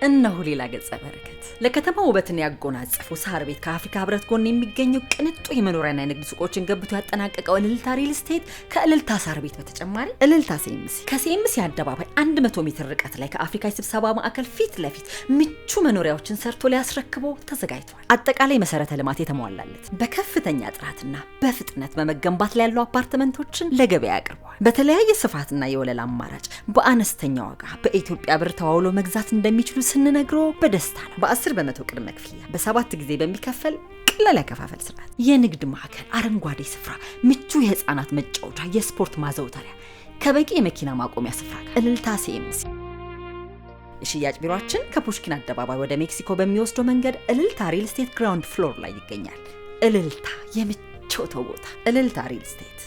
እነሆ ሌላ ገጸ በረከት። ለከተማ ውበትን ያጎናጸፈው ሳር ቤት ከአፍሪካ ህብረት ጎን የሚገኘው ቅንጡ የመኖሪያና የንግድ ሱቆችን ገንብቶ ያጠናቀቀው እልልታ ሪል ስቴት ከእልልታ ሳር ቤት በተጨማሪ እልልታ ሲኤምሲ ከሲኤምሲ አደባባይ 100 ሜትር ርቀት ላይ ከአፍሪካ የስብሰባ ማዕከል ፊት ለፊት ምቹ መኖሪያዎችን ሰርቶ ሊያስረክቦ ተዘጋጅቷል። አጠቃላይ መሰረተ ልማት የተሟላለት በከፍተኛ ጥራትና በፍጥነት በመገንባት ላይ ያሉ አፓርትመንቶችን ለገበያ አቅርበዋል። በተለያየ ስፋትና የወለል አማራጭ በአነስተኛ ዋጋ በኢትዮጵያ ብር ተዋውሎ መግዛት እንደሚችሉ ስንነግሮ በደስታ ነው። በ10% ቅድመ ክፍያ በ7 ጊዜ በሚከፈል ቀላል ያከፋፈል ስርዓት የንግድ ማዕከል፣ አረንጓዴ ስፍራ፣ ምቹ የህፃናት መጫወቻ፣ የስፖርት ማዘውተሪያ ከበቂ የመኪና ማቆሚያ ስፍራ ጋር እልልታ ሲኤምሲ። የሽያጭ ቢሮአችን ከፑሽኪን አደባባይ ወደ ሜክሲኮ በሚወስደው መንገድ እልልታ ሪል ስቴት ground floor ላይ ይገኛል። እልልታ የምቾቶ ቦታ፣ እልልታ ሪል ስቴት።